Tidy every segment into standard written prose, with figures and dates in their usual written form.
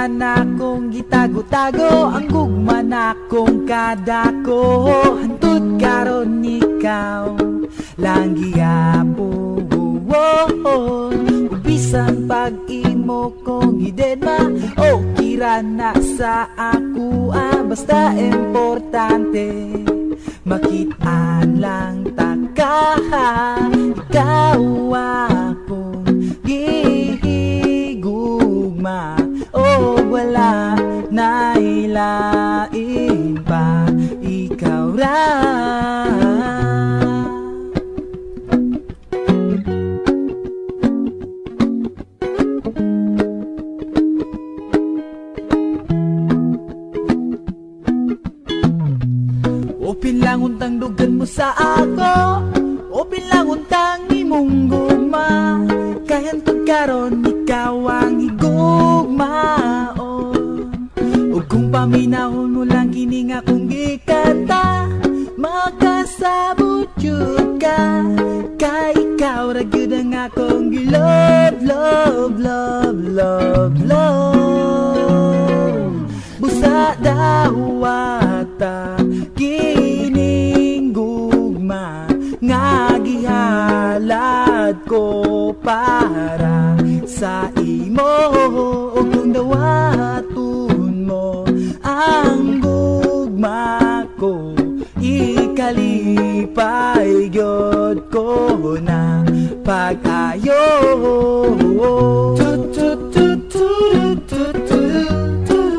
Ra na kong gitago-tago ang gugma na kong kadako. Hantud karon ikaw lang gihapon. Ug bisan pag imo kong gidedma, okay ra na sa ako, basta importante makitaan lang ta ka. Ikaw akong gihigugma o wala na ilain pa, ikaw ra. Opin lang untang dugan mo sa ako, opin lang untang imong gugma. Kay hantod karon ikaw ang higugmaon. Ug kung paminahon mo lang kini nga akong gikanta, makasabot jud ka. Kay ikaw ra gyud ang akong gi-love, love, love, love, love. Busa dawata kining gugma nga gihalad ko para sa imo. Ug kung dawaton mo ang gugma ko, ikalipay gyud ko na pag-ayo. Tut tut tut tut tut tut tut.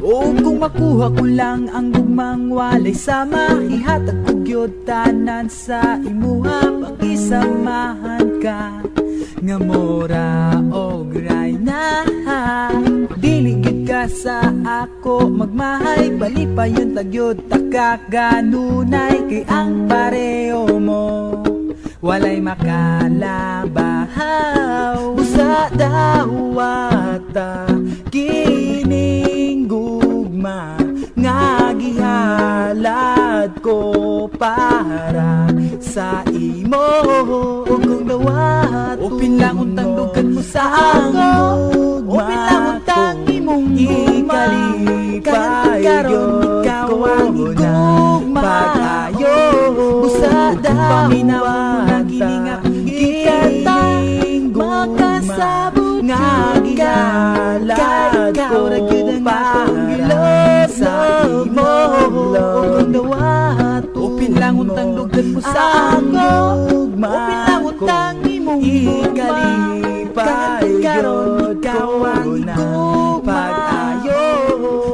O kung makuha ko lang ang gugmang walay sama, ihatag ko gyud tanan sa imuha. Pakisamahan ka nga mora og rayna. Dili gyud ka sa ako magmahay, palipayon ta gyud ta ka ganunay. Kay ang pareho mo walay makalabahaw. Busa dawata kining gugma nga gihalad ko para sa imo. Ug kung dawaton opin lang untang dugan mo sa ako, opin lang untang imong gugma. Ikalipay karon ikaw ang higugma pag-ayo. Busa paminawon mo lang kini nga akong gikanta, makasabot nga gihalad ko para sa imo. Ug kung dawaton opin lang untang dugan mo sa ako, opin lang untang imong gugma. Ikalipay karon ikaw ang higugma pag-ayo.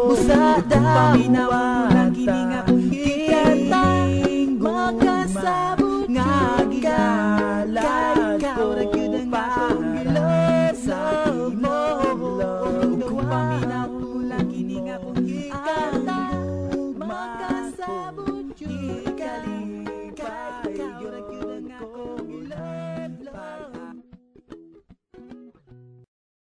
Busa paminawon mo lang kini nga akong gikanta, makasabot nga gihalad ko para sa imo. Ug kung paminawon mo lang kini nga akong gikanta,